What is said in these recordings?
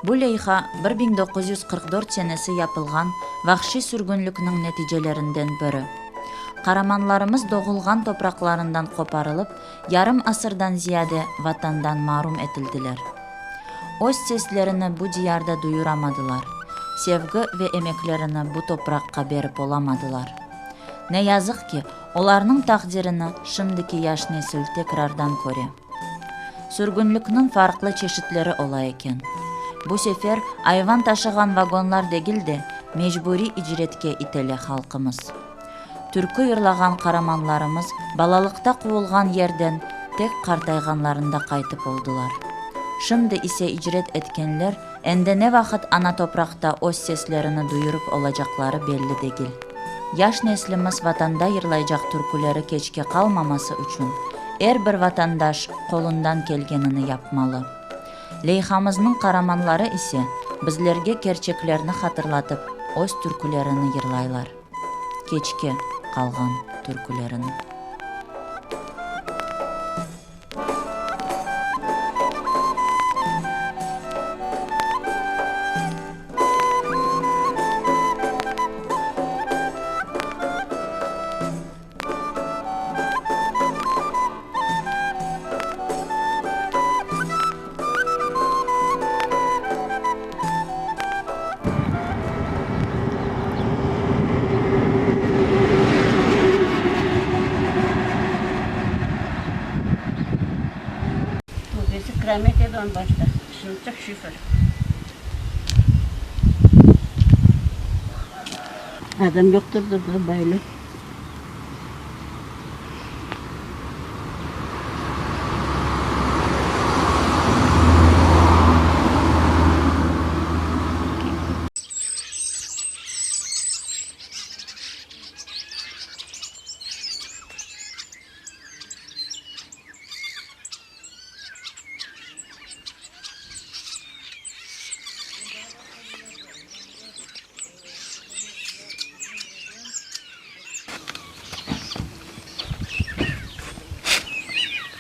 Bu leyha 1944 senesi yapılğan vahşiy sürgünlikniñ neticelerinden biri. Qaramanlarımız doğulğan topraqlarından qoparılıp, yarım asırdan ziyade Vatandan marum etildiler. Öz seslerini bu diyarda duyuramadılar, sevgi ve emeklerini bu topraqqa berip olamadılar. Ne yazıq ki, olarnıñ taqdirini şimdiki yaş nesil tekrardan köre. Sürgünlikniñ farqlı çeşitleri ola eken. Bu sefer ayvan taşığan vagonlar degil de, mecburiy icretke itele halqımız. Türkü yırlağan qaramanlarımız balalıqta quvulğan yerden tek qartayğanlarında qaytıp oldılar. Şimdi ise icret etkenler endi ne vaqıt ana topraqta öz seslerini duyurıp olacaqları belli degil. Yaş neslimiz Vatanda yırlaycaq türküleri keçke qalmaması içün er bir vatandaş qolundan kelgenini yapmalı. Leyhamıznıñ qaramanları ise bizlerge kerçeklerni hatırlatıp öz türkülerini yırlaylar. Keçke qalğan türkülerini. Töpesi kiramet edi onıñ başta, şimdi tek şifer. Adam yoqtır da, böyle.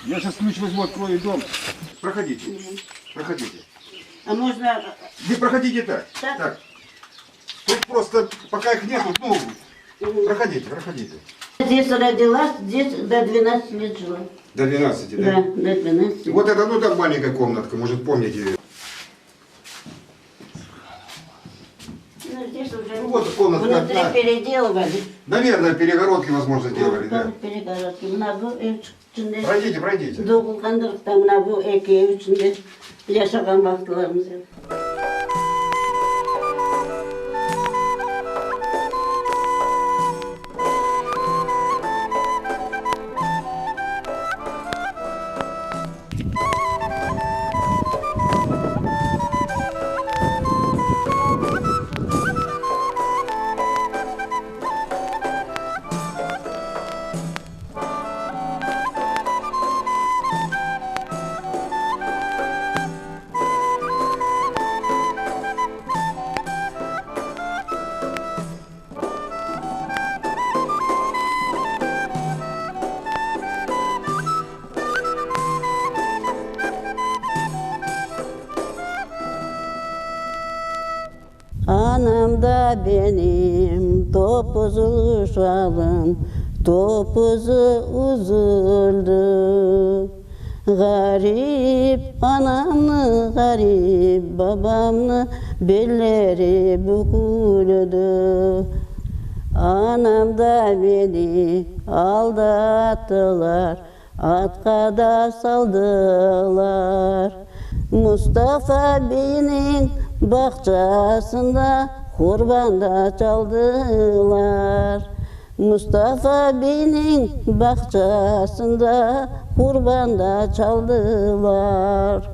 Я сейчас ключ возьму, открою дом. Проходите, проходите. А можно... Не проходите так. Так. Так. Тут просто, пока их нету, ну, проходите, проходите. Здесь родилась, здесь до 12 лет жила. До 12, да? Да, до 12. Вот это, ну, там маленькая комнатка, может, помните. Ну, здесь уже Ну, вот комнатка внутри одна. переделывали. Наверное, перегородки, возможно, делали, да. Перегородки. Mına bu ev içinde Пройдите, пройдите. doğulğandıqta mına bu eki ev içinde yaşağan vaqıtlarımız edi. Anam da benim topuzlı şalım, Topuzu üzüldü. Ğarip anamnı, ğarip babamnı Belleri büküldü. Anam da beni aldattılar, Atqa da saldılar. Mustafa beyniñ bağçasında Qurban da çaldılar. Mustafa beyniñ bağçasında Qurban da çaldılar.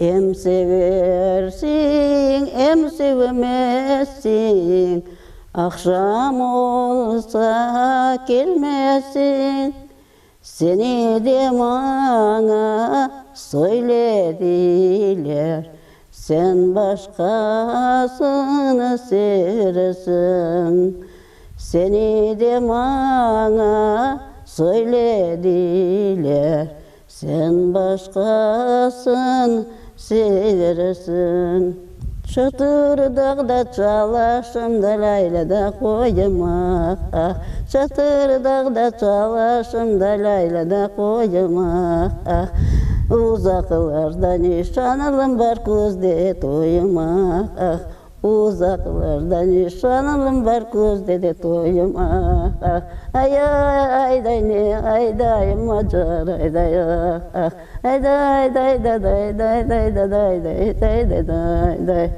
Em seversiñ, em sevmezsiñ, Aqşam olsa kelmezsiñ. Seni de maña. Söylediler, sen başqasını seversiñ. Seni de maña söylediler, sen başqasını seversiñ. Çatır dağda çalaşım da lâylâ da qoyım, ah, ah. Çatır dağda çalaşım da lâylâ da qoyım, ah, ah. Uzaqlarda nişanlım bar, küzde toyum, ah, ah. Uzaqlarda nişanlım bar, küzde de toyum, ah, ah. Ay, ayday ne, ayday, macar, ayday, ah, ah. Ayday, day, da, day, day, day, da, day, day, day, day, day, day.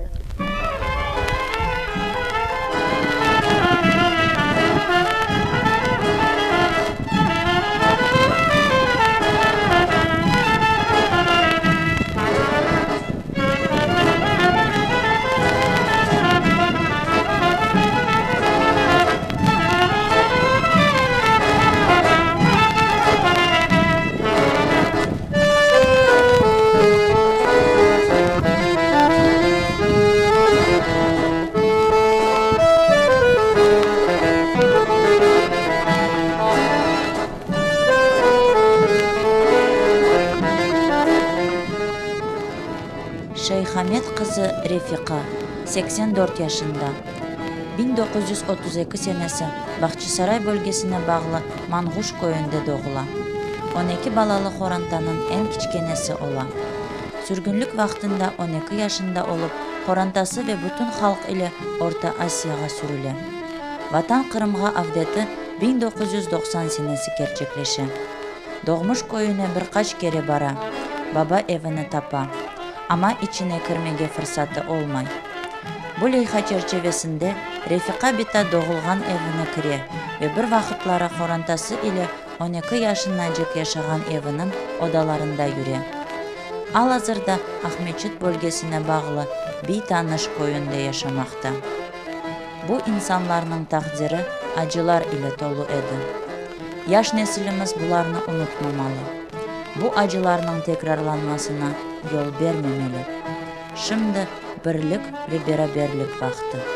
Şeyhamet qızı Refiqa, 84 yaşında, 1932 senesi Bahçisaray bölgesine bağlı Manğuş köyünde doğula. On eki balalı qorantanıñ eñ kiçkenesi ola. Sürgünlik vaqtında on eki yaşında olıp, qorantası ve bütün halq ile Orta Asiyağa sürüle. Vatan Qırımğa avdeti 1990 senesi kerçekleşe. Doğmuş köyüne bir qaç kere bara, baba evini tapa, amma içine kirmege fırsatı olmay. Bu leyha çerçevesinde Refiqa bita doğulğan evine kire ve bir vaqıtları qorantası ile on eki yaşınacek yaşağan eviniñ odalarında yüre. Al-azırda Aqmeçit bölgesine bağlı Biy Tanış köyünde yaşamaqta. Bu insanlarnıñ taqdiri acılar ile tolu edi. Yaş nesilimiz bularnı unutmamalı. Bu acılarnıñ tekrarlanmasına yol bermemeli. Şimdi birlik ve beraberlik vaqtı.